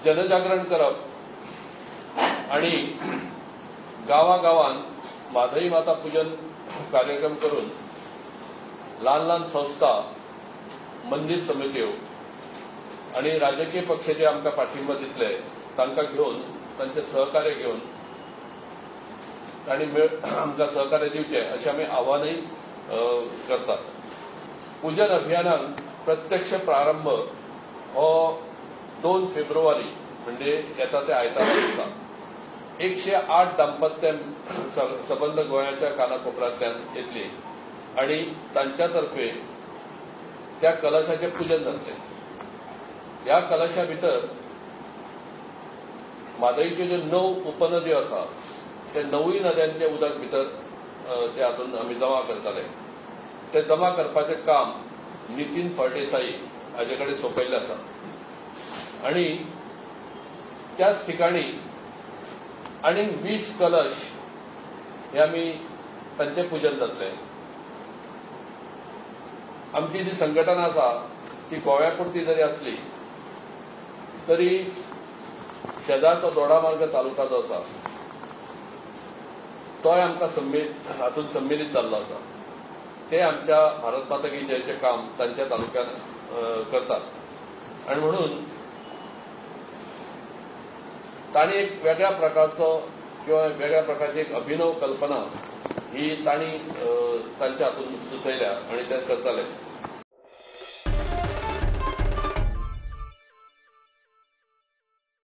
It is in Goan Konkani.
जनजागरण करप आणि गांवागांवान म्हादई माता पूजन कार्यक्रम करून ल्हान ल्हान संस्था, मंदीर समित्यो आणि राजकीय पक्ष जे आमकां पाठिंबा दितले तांकां घेवन, तांचे सहकार्य घेवन तांणी आमकां सहकार्य दिवचें अशें आमी आव्हानय करतात. पूजन अभियानाक प्रत्यक्ष प्रारंभ हो 2 फेब्रुवारी म्हणजे येता ते आयतारा दिसा 108 दाम्पत्य सबंद गोंयाच्या कानाकोपऱ्यांतल्यान येतली आणि तांच्या तर्फे त्या कलशाचें पूजन जातलें. ह्या कलशा भितर म्हादईच्यो ज्यो 9 उपनद्यो आसा ते 9 नद्यांचे उदक भितर ते हातून आमी जमा करतले. ते जमा करपाचें काम नितीन फळदेसाई हाजे कडेन सोंपयल्लें आसा आणि त्याच ठिकाणी आनी 20 कलश हे आमी तांचें पूजन जातलें. आमची जी संघटना आसा ती गोव्या पुरती जरी आसली तरी शेजारचो दोडामार्ग तालुका जो आसा तोय आमकां हातूंत सम्मिलीत जाल्लो आसा. ते आमच्या भारत माता की जयचें काम तांच्या तालुक्यान करतात आणि म्हणून तांणी एक वेगळ्या प्रकारचो किंवा वेगळ्या प्रकारची एक अभिनव कल्पना ही तांणी तांच्या हातून सुचयल्या आणि ते करताले.